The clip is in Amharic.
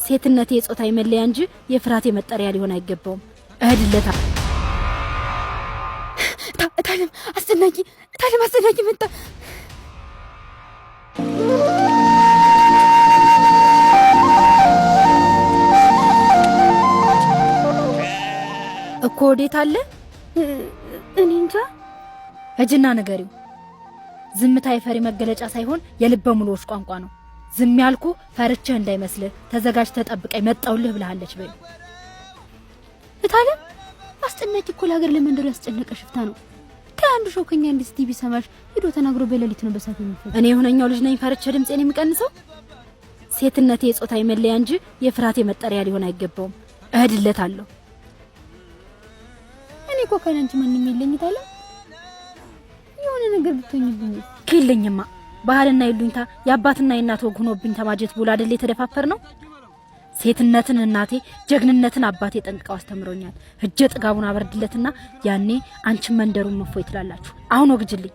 ሴትነቴ የጾታዊ መለያ እንጂ የፍርሃቴ መጠሪያ ሊሆን አይገባውም። እህድለታ እታለም አስጨናቂ፣ እታለም አስጨናቂ መጣ። እኮ ወዴት አለ? እኔ እንጃ። እጅና ንገሪው። ዝምታ የፈሪ መገለጫ ሳይሆን የልበ ሙሉዎች ቋንቋ ነው። ዝም ያልኩ ፈርቼህ እንዳይመስልህ ተዘጋጅተህ ጠብቀኝ መጣሁልህ ብለሃለች በይው። እታለም አስጨናቂ እኮ ለሀገር ለመንደሩ ያስጨነቀ ሽፍታ ነው። ከአንዱ ሾከኛ እንዲህ ስትይ ቢሰማሽ ሂዶ ተናግሮ በሌሊት ነው በሳት የሚፈጅ። እኔ የሆነኛው ልጅ ነኝ ፈርቼ ድምፄን የሚቀንሰው? ሴትነቴ የጾታዊ መለያ እንጂ የፍርሃቴ መጠሪያ ሊሆን አይገባውም። እህድለታለሁ። እኔ እኮ ካላንቺ ማንም የለኝ እታለም። የሆነ ነገር ብትሆኝብኝ ክልኝማ ባህልና ይሉኝታ የአባትና የእናት ወግ ሆኖብኝ ተማጀት ቦል አይደል የተደፋፈር ነው። ሴትነትን እናቴ ጀግንነትን አባቴ ጠንቅቀው አስተምሮኛል። እጀ ጥጋቡን አበርድለትና ያኔ አንቺን መንደሩን መፎይ ትላላችሁ። አሁን ወግጅልኝ።